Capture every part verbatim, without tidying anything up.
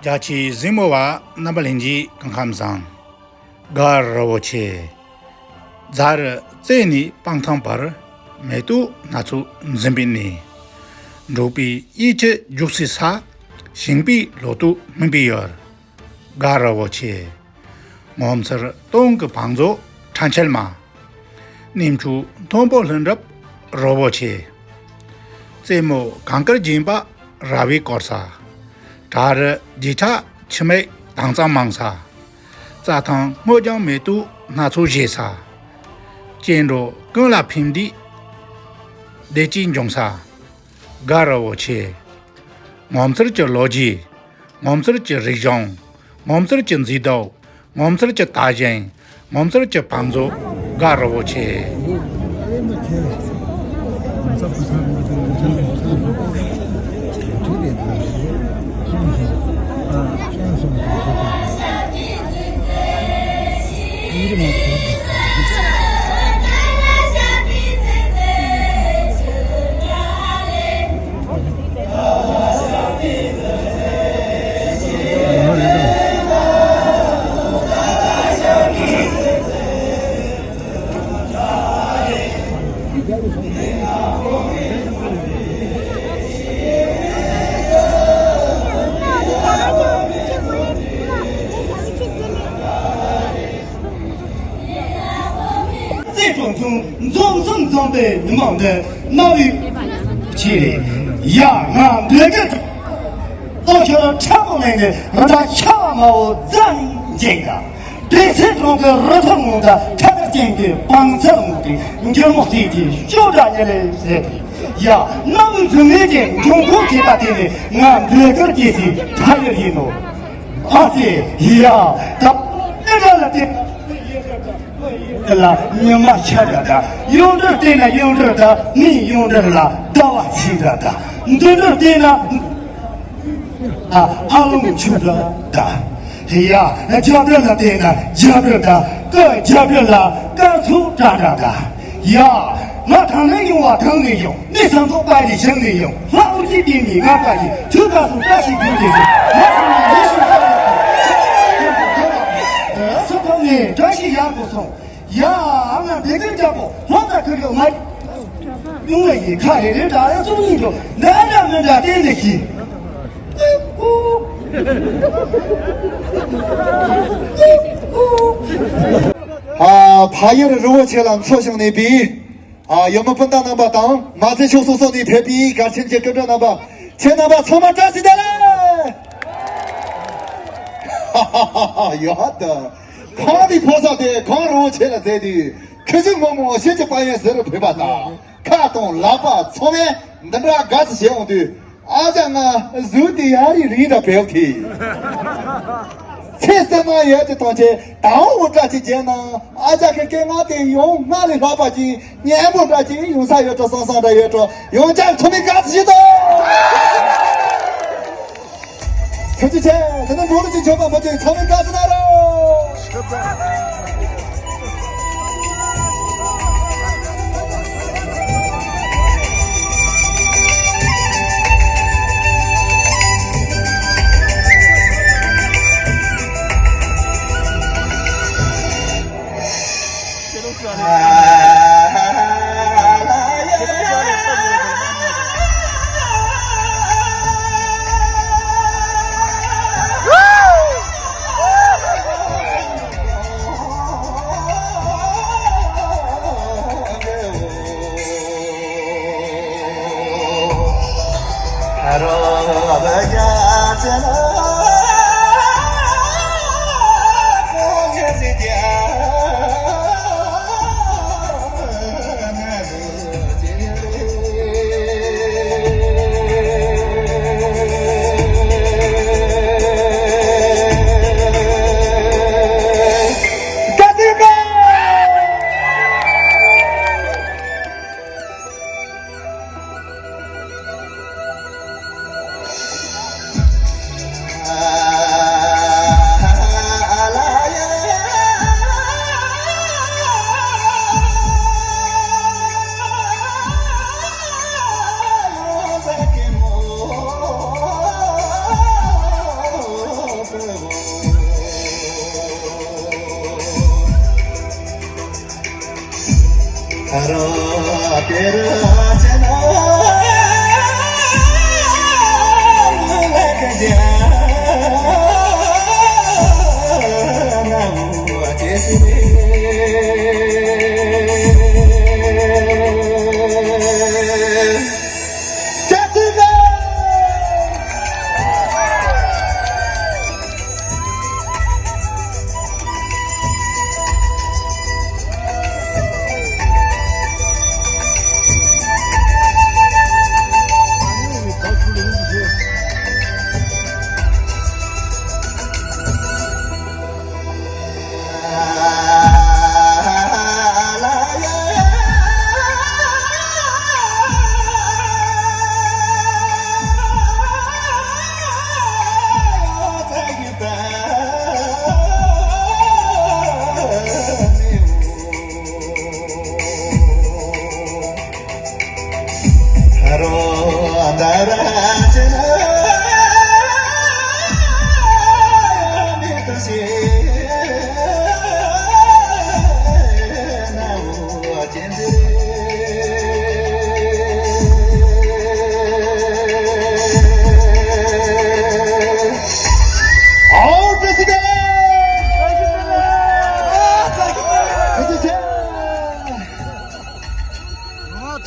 རྒྱ་ཆེའི་གཟིགས་མོ་བ་རྣམ་པ་ལྷན་རྒྱས་སྐུ་ཁམས་བཟང་། དགའ་རབ་བོ་ཆེ། རྫ་རི་རྩེ་ནས་སྤང་ཐང་བར། མེ་ཏོག་སྣ་ཚོགས་འཛིན་པའི་གནས། འབྲོག་པའི་ཡིད་ཀྱི་རྒྱུག་སའི་ས། ཞིང་པའི་ལོ་ཏོག་སྨིན་པའི་ཡུལ། དགའ་རབ་བོ་ཆེ། ངོ་མཚར་སྟོང་གི་བང་མཛོད་ཁྲ་འཁྱིལ་མ། གནས་མཆོག་མཐོན་པོ་ལྷུན་གྲུབ་རི་བོ་ཆེ། རྩེ་མོ་གངས་དཀར་རྒྱན་པ་ར་བས་བསྐོར་ས། བྲག་རི་བརྗིད་ཆགས་འཆི་མེད་དྭངས་གཙང་མང་ས། རྩྭ་ཐང་སྔོ་ལྗང་མེ་ཏོག་སྣ་ཚོགས་བཞད་ས། སྐྱེ་འགྲོ་ཀུན་ལ་ཕན་བདེའི་བདེ་སྐྱིད་འབྱུང་ས། དགའ་རབ་བོ་ཆེ། ངོ་མཚར་གྱི་ལོ་རྒྱུས། ངོ་མཚར་གྱི་རིག་གཞུང་། ངོ་མཚར་གྱི་མཛེས་སྡུག། ངོ་མཚར་གྱི་དར་ཞིང་། ངོ་མཚར་གྱི་བང་མཛོད། དགའ་རབ་བོ་ཆེ། རྩེ་གྲོང་ཚོ་འཛོམས་སུ་འཛོམས་པའི་མི་མང་འདི་གནའ་བོའི་ཆེད་རེད། ཡ་ང་འདོད་གི་ལྟོ་ཁྱོད་ཁྲ་པོ་ལེན་ནས་རི་དྭགས་ཤ་བ་མ་བོ་རྫ་ནས་འགྱེལ་ག་དེ་ཚེ་གྲོང་གི་རི་ཐོག་ངོ་ད་ཁྲ་དཀར་ཅན་གྱི་བང་ཚལ་ངོ་དེ་འགྱུར་མོ་རྩེ་གྱི་ཤོག་སྒྲ་ཉེ་ལེ་ཟེར་ཏེ། ཡ་གནའ་བོའི་བུད་མེད་ཀྱི་འབྱུང་ཁུངས་ཐེབས་པ་དེ་ནི་ང་འདོད་གི་སྐྱེས་སའི་ཁྲ་ཡུལ་ཡིན་ནོ། ཨ་ཙི། ཡ་ད་དེ་འདྲ་ལ་དེ། ལ་ཉི་མ་ཤར་ར་ད། གཡུང་དྲུང་བལྟས་ན་གཡུང་དྲུང་ད། མིའི་གཡུང་དྲུང་ལ་ཟླ་བ་ཚེས་འདྲ་ད། མདུན་དྲུང་བལྟས་ན་ཨ་ཨ་ལོང་ཆུ་འདྲ་ད། ཡ་རྒྱབ་དྲུང་ལ་བལྟས་ན་རྒྱབ་དྲུང་ད། སྐུ་རྒྱབ་དྲུང་ལ་སྐར་ཚོགས་བཀྲ་འདྲ་ད། ཡ། ང་དང་ནས་ཡོང་བ་དང་ནས་ཡོང་། མི་བཟང་ཐོག་པ་ཡི་ཞིང་ནས་ཡོང་། ལྷ་འུར་གྱིས་བསྟན་ནས་ང་པ་ཡི་དུས་ཀ་སོང་བཀྲ་ཤིས་རྒྱུན་དེ་སོང་། ང་སོང་ནས་ཡེ་ཤུ་ཀ་ཡོད་པ། སོ་ཁོ་ནས་བཀྲ་ཤིས་ཡག་པོ་སོང་། ཡ། ང་བདེ་སྐྱིད་རྒྱལ་པོ་ལྷོ་ད་ཁུར་ཡོད་མ། ཡུང་བ་ཡི་ཁ་རེ་རེ་འདྲ་ཡ་སོང་ཡིན་འགྲོ། འདྲ་འདྲ་མི་འདྲ་བསྟན་ནས་ཤི། ཨ། ཕ་ཡུལ་རི་བོ་ཆེ་ལ་འཚོ་ཞིང་གནས་པའི། ཨ། ཡུལ་མི་སྤུན་ཟླ་རྣམ་པ་དང་མ་ཚད་ཕྱོགས་སོ་སོ་ནས་ཕེབས་པའི་གར་ཆེན་གྱི་སྐུ་མགྲོན་རྣམ་པ། ཁྱེད་རྣམ་པ་ཚང་མ་བཀྲ་ཤིས་བདེ་ལེགས། ཡ་ད། གངས་རིའི་ཕོ་གསར་དེ་གངས་རི་བོ་ཆེ་ལ་འཛེགས་དུས། ཁྱེད་ཚོའི་ངོ་མ་ཤེལ་གྱི་པ་ཡན་ཟེར་རུ་ཕེབས་པ་དང་། ཁ་དང་ལག་པ་ཚང་མས་འདི་འདྲ་དགའ་ཙི་བྱེད་འོང་དུས། ཨ་ཅག་ང་གཟུགས་དེ་ཡ་རི་རི་འདྲ་བེའུ་ཐི། ཚེ་སྲིད་མ་ཡོད་ཀྱི་ཐང་ཆེ་དང་འུ་དྲག་ཅིག་བྱས་ན། ཨ་ཅག་གི་སྐད་ངག་དེ་ཡང་ང་ལས་ལྷག་པ་ཅིག་སྙན་པོ་འདྲ་ཅིག་ཡོང་ས་ཡོད་འགྲོ་བསམ་བསམ་འདྲ་ཡོད་འགྲོ། ཡང་བསྐྱར་ཚང་མས་དགའ་བསུ་ཞུ་དང་། ཐུགས་རྗེ་ཆེ། དེ་ནས་འབྲོག་གླུ་གཅིག་མཆོད་པ་མ་བྱུང་། ཚང་མས་དགའ་བསུ་གནང་རོགས།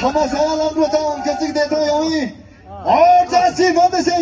ཚང་མ་ས་ཡ་ལམ་འགྲོ་དང་སྐད་ཅིག་བདེ་ཐང་ཡོང་ཡིན། ཨོ་ཅག་སི་མོ་དེ་སེ།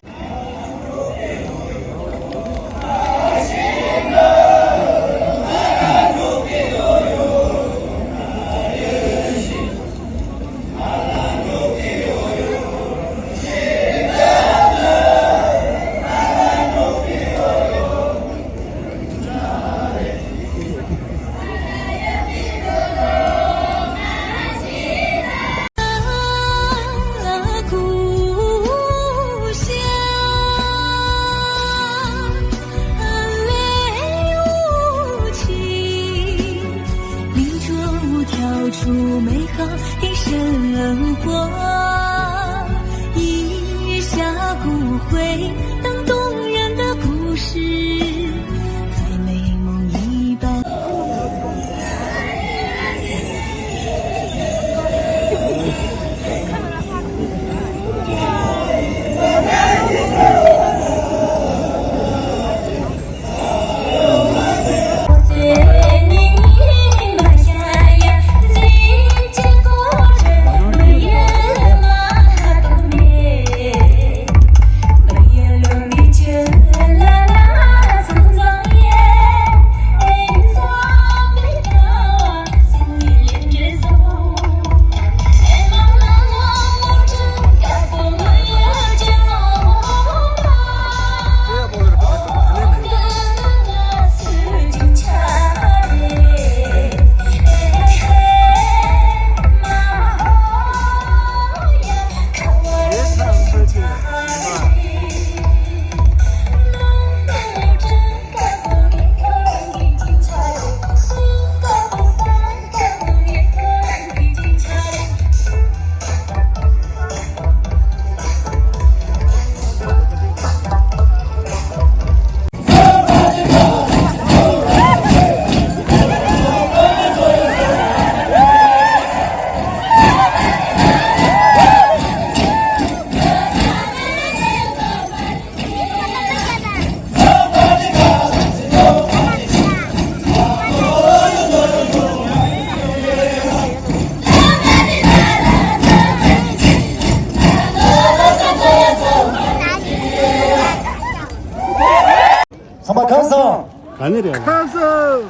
ཚང་མ་གང་སོང་། ག་ནས་རེད། གང་སོང་།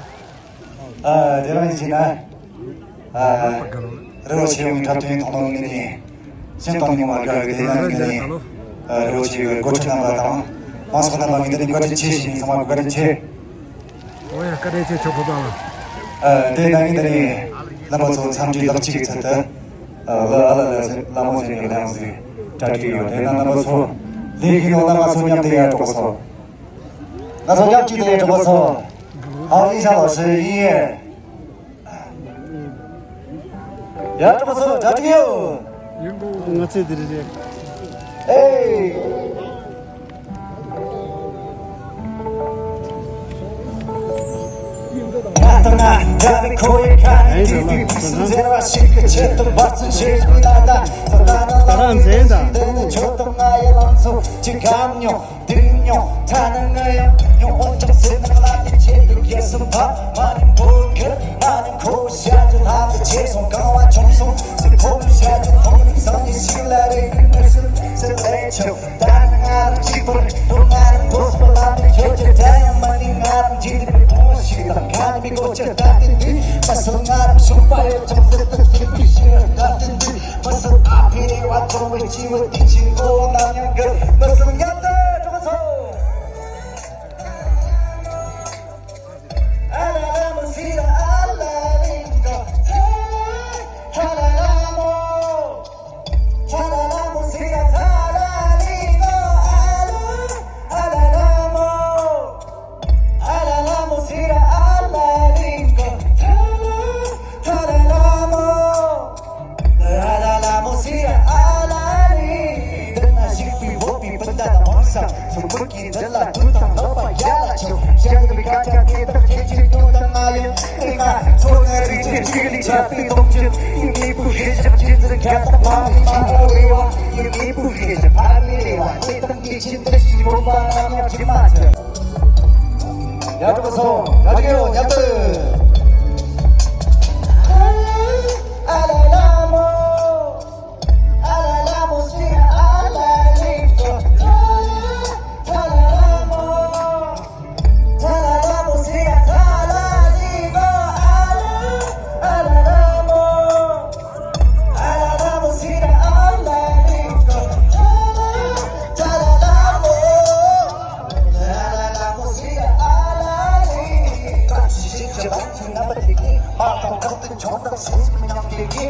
ཨ། དེ་རིང་ཡིན་ན། ཨ། རི་བོ་ཆེ་ཡོང་འཁྲབ་སྟོན་ཐོག་ནས་ངེད་གཉིས་ཤིང་སྡོང་ཉི་མ་དགའ་གི། དེ་ཡང་ངེད་གཉིས། ཨ། རི་བོ་ཆེ་ཡི་འགོ་ཁྲིད་རྣམ་པ་དང་མང་ཚོགས་རྣམ་པ་ངས་འདི་ནས་བཀའ་དྲིན་ཆེ་ཞུ་ཡིན། ཚང་མ་བཀའ་དྲིན་ཆེ། འོ་ཡ། བཀའ་དྲིན་ཆེ། ཆོག་གོ་དང་། ཨ། དེ་ནང་གི་འདི་ནས་རྣམ་པ་ཚོ་འཚམས་འདྲི་ལེགས་བཅོས་ཀྱི་ཚུལ་དུ། ཨ། ལ་ཨ་ལ་ལ་ལ་མོ་ཟེར་ནས་ལངས་ཟིག་གྲ་སྒྲིག་ཡོད། དེ་ན་རྣམ་པ་ཚོ་ལས་ཀྱི་ནང་ན་ང་ཚོ་མཉམ་དུ་ཡར་འགྲོ་གོ་སོང་། ང་ཚོ་མཉམ་གཅིག་ཏུ་ཡར་འགྲོ་གོ་སོང་། ཨ། ཡིན་ཤག་ལགས་སོ། ཡིན། ཡར་འགྲོ་གོ་སོང་། གྲ་སྒྲིག་ཡོད། ང་ཚོས་འདིར་རེད། ཨེ། ཁོ་ཡི་ཁ་ནས་དེ་དུས་མི་སྲིད་འཛེར་བ་ཞིག་གི་ཆེད་དུ་འབད་བརྩོན་བྱེད་མི་ལ་ད་ད་ད་ད་ད་རང་འཛིན་དང་། ཁྱོད་དང་ང་ཡི་ལང་ཚོ་གཅིག་གམ་མྱོང་། དེ་མྱོང་ཐ་ན་ང་ཡང་མྱོང་། འོན་ཀྱང་སེམས་ནང་ལ་དེ་ཆེད་དུ་རྒྱལ་སྲིད་ཕ་མ་ནི་འཁོར་གི་མ་ནི་འཁོར་བྱ་རྒྱུ་ལྷ་དུ་ཆེ་སོང་། གང་བ་ཆུང་སོང་སེམས་འཁོར་བྱ་རྒྱུ་མཐོང་ནི་སང་ཉིན་ཞིག་ལ་རེ་གི་མི་སྲིད་སེམས་ལས་ཆོག་ད་ནི་ང་རང་གཅིག་པུར་འགྲོ། ང་རང་འགྲོ་སོང་ལ་ནི་ཁྱོད་ཀྱི་དྲན་ཡང་མ་ནི་ང་རང་འཇིག་རྟེན་པའི་ཕུང་བོ་ཞིག་དང་ཁ་ནི་མི་གོ་ཆེ་ད་དེ་དུས་མ་སྲིད་ང་རང་ཤོང་པ་ཡོད་ཀྱང་ཟེར་དུ་ཟེར་དུས་ཤེས་ད་དེ་དུས། མི་སྲིད་ཨ་ཕའི་རེ་བ་བཅོལ་བའི་སྐྱེས་བུ་དེ་ཆེན་པོ་ནམ་ཡང་འགུལ་མི་སྲིད། མཉམ་དུ་གྲོགས་ཚོ། ཨ་ལ་ལ་མོ་སི་ར་ཨ་ལ་ལིང་ག་ཨ་ལ་ལ་མོ། ཨ་ལ་ལ་མོ་སི་ར་ཨ་ལ་ལིང་ག་ཨ་ལ་ཨ་ལ་ལ་མོ། ཨ་ལ་ལ་མོ་སི་ར་ཨ་ལ་ལིང་ག་ཨ་ལ་ཨ་ལ་ལ་མོ། ཨ་ལ་ལ་མོ་སི་ར་ཨ་ལ་ལིང་། འདི་ན་ཞིག་པའི་འོག་པའི་སྤུན་ཟླ་དང་མང་ས་ཚོ་མུ་གི་འདི་ལ་དུས་དང་ལྷག་པ་རྒྱ་ལ་ཆོག་བྱ་དུ་བའི་ཁ་ཆ་དེ་དག་ཁྱེད་ཀྱི་དོན་དང་ང་ཡང་དེ་ང་ཚོ་ནི་རིགས་ཀྱི་གཅིག་ལས་ཆགས་པའི་སྟོང་ཆེན་ཡིན། མི་བུ་ཤེས་བཞག་རྗེས་འཛིན་ཁྱད་དང་མ་མི་མ་མོ་རེ་བ་ཡིན། མི་བུ་ཤེས་བཞག་ཕ་མའི་རེ་བ་དེ་དང་གི་ཕྱིར་འདི་ཞིག་བུམ་པ་རྣམས་ཡང་ཇི་མ་ཆགས། ཡ་གྲོགས་སོང་། ཡ་གི་ཡོ་མཉམ་དུ། ཨ་ལ་ལ་མོ། ཨ་ལ་ལ་མོ་སི་ར་ཨ་ལ་ལིང་ག་ཨ་ལ་ལ་མོ། ཨ་ལ་ལ་མོ་སི་ར་ཨ་ལ་ལིང་ག་ཨ་ལ་ཨ་ལ་ལ་མོ། ཨ་ལ་ལ་མོ་སི་ར་ཨ་ལ་ལིང་ག་ཨ་ལ་ཨ་ལ་ལ་མོ། ཨ་ལ་ལ་མོ་སི་ར་ཨ་ལ་ལིང་ག་ཞི་ཞི་ཅི་བང་ཚུན་རྣམ་པ་དེ་གི་མ་དང་ཁག་ཏུ་འཇོག་དང་ཞེས་མི་ཉམས་དེ་གི།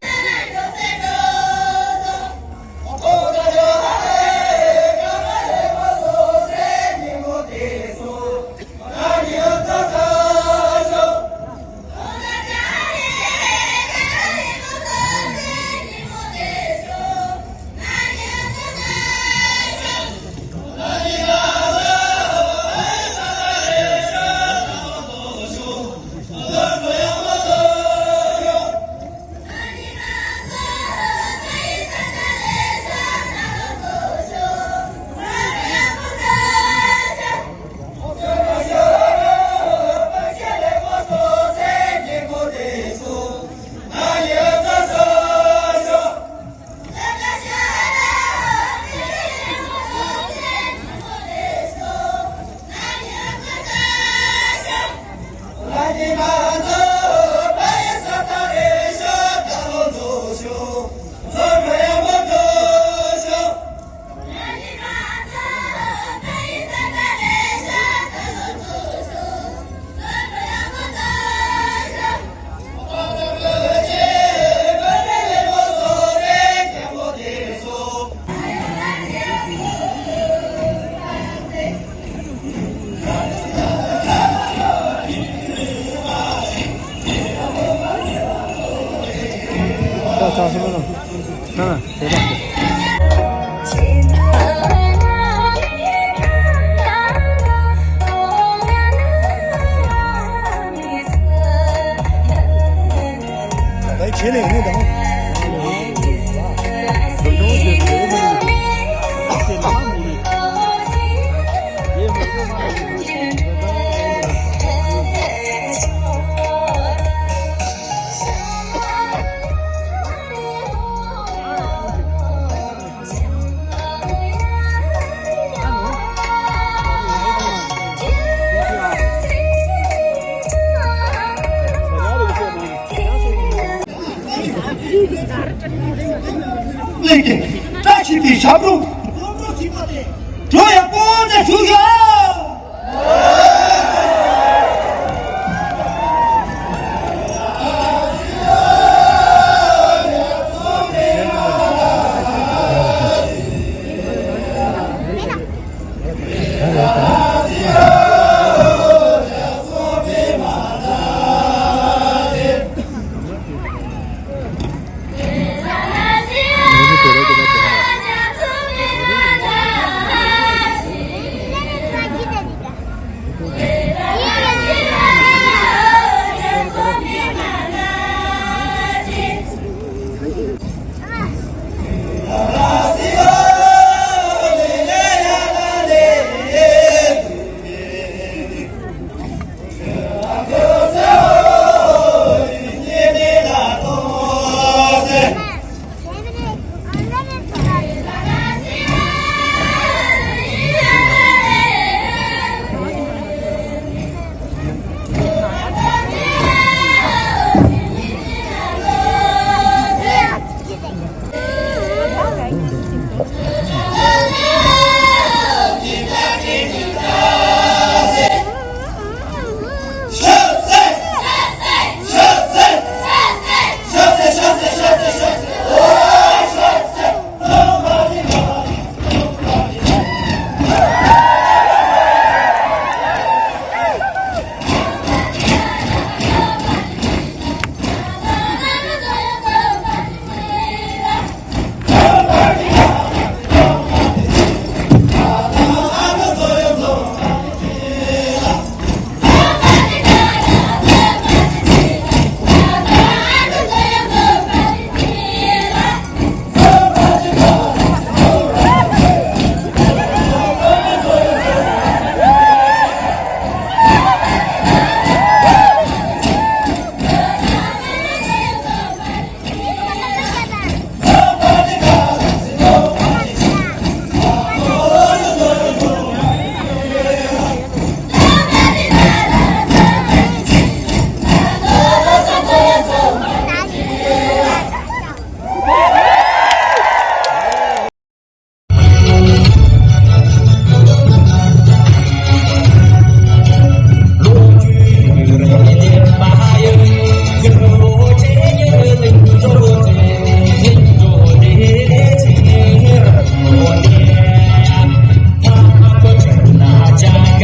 ལས་ཀྱི་བཀྲ་ཤིས་པའི་ཞབས་བྲོ།